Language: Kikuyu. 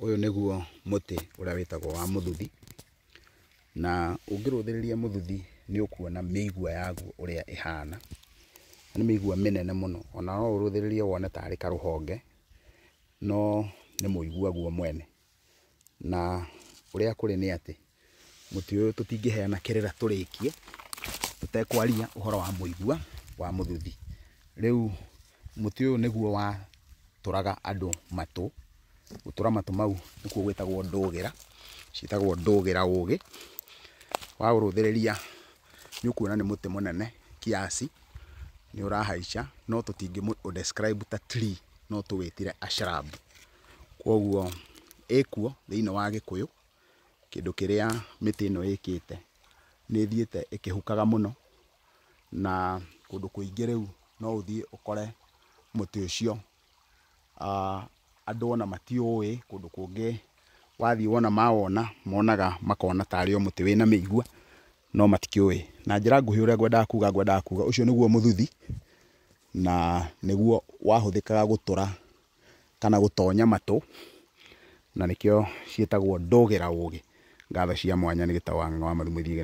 Ũyũ nĩguo mũtĩ ũrĩa wĩtagwo wa mũthuthi, na ũngĩrũthĩrĩria mũthuthi nĩ ũkuona mĩigua yaguo ũrĩa ĩhana. Nĩ mĩigua mĩnene mũno, ona no ũrũthĩrĩrie wone tarĩ karũhonge, no nĩ mũigua guo mwene. Na ũrĩa kũrĩ nĩ atĩ, mũtĩ ũyũ tũtingĩheana kĩrĩra tũrĩkie tũtekwaria ũhoro wa mũigua wa mũthuthi. Rĩu mũtĩ ũyũ nĩguo watũraga andũ matũ, gũtũra matũ mau nĩkuo gwĩtagwo ndũgĩra, ciĩtagwo ndũgĩra ũgĩ. Waũrũthĩrĩria nĩ ũkuona nĩ mũtĩ mũnene kiasi, nĩ ũrahaica, no tũtingĩ ũ describe ta tree, no tũwĩtire a shrub. Koguo ĩkuo thĩinĩ wa Gĩkũyũ, kĩndũ kĩrĩa mĩtĩ ĩno ĩkĩte, nĩ ĩthiĩte ĩkĩhukaga mũno, na kũndũ kũingĩ rĩu no ũthiĩ ũkore mũtĩ ũcio andũ ona matiũĩ, kũndũ kũngĩ wathiĩ wona mawona monaga makona tarĩ o mũtĩ wĩna mĩigua, no matikĩũĩ. Na njĩra nguhĩ ũrĩa ngwendaga kuga ũcio nĩguo mũthuthi, na nĩguo wahũthĩkaga gũtũra kana gũtonya matũ, na nĩkĩo ciĩtagwo ndũgĩra ũgĩ. Ngatho cia mwanya nĩ Gĩtaũ wa Ng'ang'a wa Maru Mũthiĩ.